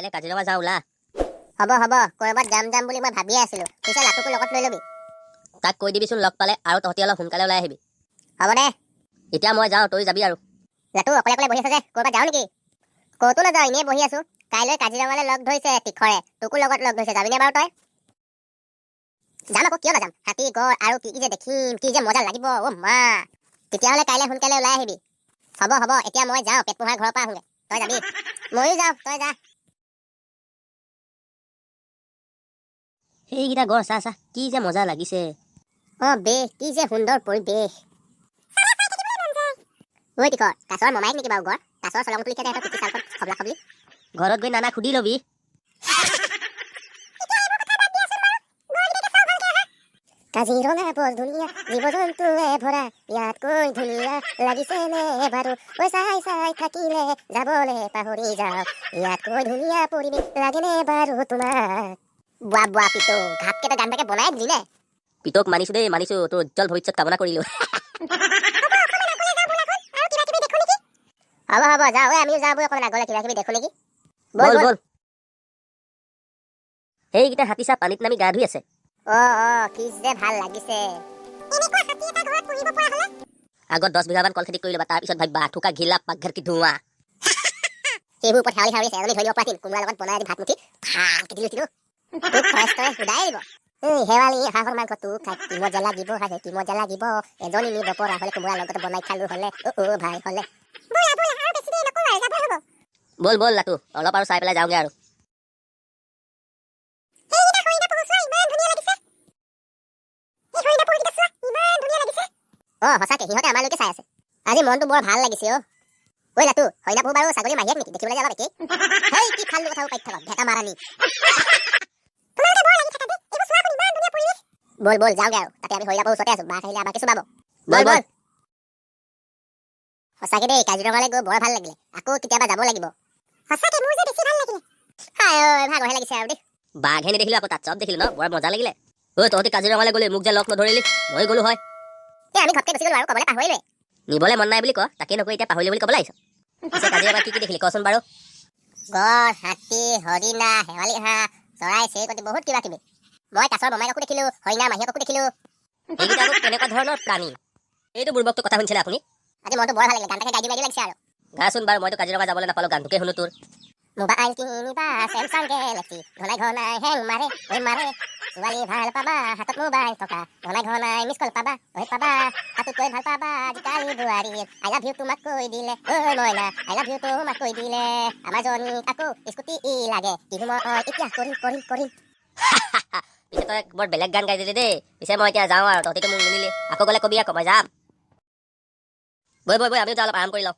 কাইলৈ কাজিৰঙা যাওঁ ওলা। হ'ব হ'ব, ক'ৰবাত যাম যাম বুলি মই ভাবিয়ে আছিলো। পিছে লাটুকো লগত লৈ ল'বি। তাক কৈ দিবিচোন লগ পালে, আৰু তহঁতি অলপ সোনকালে ওলাই আহিবি। হ'ব দে। এতিয়া মই যাওঁ, তই যাবি আৰু। লাটু, অকলে অকলে বহি আছ যে, ক'ৰবাত যাওঁ নেকি? ক'তো নাযাওঁ, এনেই বহি আছো। কাইলৈ কাজিৰঙালৈ লগ ধৰিছে তীখৰে, তোকো লগত লগ ধৰিছে, যাবিনে বাৰু তই? যাম আকৌ, কিয় নাযাম? হাতী, গড় আৰু কি কি যে দেখিম, কি যে মজা লাগিব। অ' মা, তেতিয়াহ'লে কাইলৈ সোনকালে ওলাই আহিবি। হ'ব হ'ব, এতিয়া মই যাওঁ, পেট পোহাৰ ঘৰৰ পৰা আহোঁগে। তই যাবি? ময়ো যাওঁ, তই যা। সেইকেইটা গড় চা চা, কি যে মজা লাগিছে। অ বে, কি যে সুন্দৰ পৰিৱেশ। ঐ তীখৰ, কাছৰ মমাইক নেকি বাৰু গড়? কাছৰ চলং তুলি খেদে পিঠি চালখন খবলা খবলি। ঘৰত গৈ নানা সুধি ল'বি। কাজিৰঙা বৰ ধুনীয়া, জীৱ জন্তুৱে ভৰা, ইয়াতকৈ ধুনীয়া লাগিছে নে বাৰু? ঐ চাই চাই থাকিলে যাবলৈ পাহৰি যাওঁ, ইয়াতকৈ ধুনীয়া পৰিৱেশ লাগেনে বাৰু তোমাক? বোৱা বোৱা পিতো, ঘাপকে তই গান ভাগে বনাই দিলি নে? পিতক মানিছো দেই, মানিছো, তোৰ উজ্জ্বল ভৱিষ্যত কামনা কৰিলো। হ'ব হ'ব, যাওঁ। ঐ আমিও যাওঁ বৈ, অকণমান আগলৈ কিবা কিবি দেখো নেকি। ব'ল। ব'ল। ব'ল। ব'ল। সেইকেইটা হাতী চা, পানীত নামি গা ধুই আছে। অ অ, কি যে ভাল লাগিছে। আগত 10 বিঘামান কল খেতি কৰি ল'বা, তাৰপিছত ভাবিবা থোকা ঘিলা পাকঘৰ কি ধোঁৱা। সেইবোৰ ওপৰত হাউলি হাউলি আছে, এজনী ধৰিব পাৰিম। কোমোৰাৰ লগত বনাই আজি ভাত মুঠি ভালকে দিলো। তোক ফৰেষ্টৰে সোধাই দিব। এই শেৱালি হাঁহৰ মাংসটো খাই কি মজা লাগিব, হাঁহে কি মজা লাগিব। এজনী নিব পৰা হ'লে কোমোৰাৰ লগত বনাই খালো হ'লে, অ অ ভাই হ'লে। ব'ল ব'ল লাটু, অলপ আৰু চাই পেলাই যাওঁগে আৰু। অ সঁচাকে, সিহঁতে আমালৈকে চাই আছে। আজি মনটো বৰ ভাল লাগিছে। অ ঐ লাটু, হৰিণা পহু বাৰু ছাগলী মাহীয়েক নেকি? দেখিবলৈ যে অলপ একেই। হেই, কি ফাল্টু কথাবোৰ পাতি থাক, ভেটা মাৰানি। ব'ল ব'ল, যাওঁগে আৰু। তাতে আমি হৰিণা পহুৰ ওচৰতে আছো, বাঘ আহিলে আমাকে চোবাব। ব'ল। ব'ল। ব'ল। ব'ল। সঁচাকে দেই, কাজিৰঙালৈ গৈ বৰ ভাল লাগিলে, আকৌ কেতিয়াবা যাব লাগিব। সঁচাকে মোৰ যে বেছি ভাল লাগিলে। হাই ঐ, ভাগৰহে লাগিছে আৰু দেই। বাঘহে নেদেখিলো আকৌ, তাত চব দেখিলো ন, বৰ মজা লাগিলে। ঐ, তহঁতি কাজিৰঙালৈ গ'লি, মোক যে লগ নধৰিলি, মই গ'লো হয়। এই আমি ঘপকে গুচি গ'লো আৰু ক'বলৈ পাহৰিলোৱে। নিবলৈ মন নাই বুলি ক, তাকে নকৈ এতিয়া পাহৰিলি বুলি ক'বলৈ আহিছ। পিছে কাজিৰঙা কি কি দেখিলি কচোন বাৰু? গড়, হাতী, হৰিণা, শেৱালি হাঁহ, চৰাই চিৰিকটি, বহুত কিবা কিবি। মই কাছৰ মমাইকো দেখিলো, হৰিণা মাহীয়েকো দেখিলো। এইকেইটা আকৌ কেনেকুৱা ধৰণৰ প্ৰাণী? এইটো বুৰ্বকটো কথা শুনিছেনে আপুনি? আজি মনটো বৰ ভাল লাগিলে, গান তাকে গাই দিওঁ গাই দিওঁ লাগিছে আৰু। গাচোন বাৰু, মইতো কাজিৰঙা যাবলৈ নাপালো, গানটোকে শুনো তোৰ। মোবাইল কিনিবা চেমচাং গেলেক্সি, ঘনাই ঘনাই হেং মাৰে, ঐ মাৰে। ছোৱালী ভাল পাবা হাতত মোবাইল থকা, ঘনাই ঘনাই মিছ কল পাবা, ঐ পাবা। তাতোতকৈ ভাল পাবা আজিকালি বোৱাৰী, I love you তোমাক কৈ দিলে, ঐ মইনা, I love you তোমাক কৈ দিলে। আমাৰ জনীক আকৌ স্কুটি লাগে, কিনো মই এতিয়া কৰিম কৰিম কৰিম। পিছে তই বৰ বেলেগ গান গাই দিলি দেই। পিছে মই এতিয়া যাওঁ আৰু, তহঁতিতো মোক নিনিলি। আকৌ গ'লে কবি আকৌ, মই যাম। বৈ বৈ বৈ, আমিও যাওঁ, অলপ আৰাম কৰি লওঁ।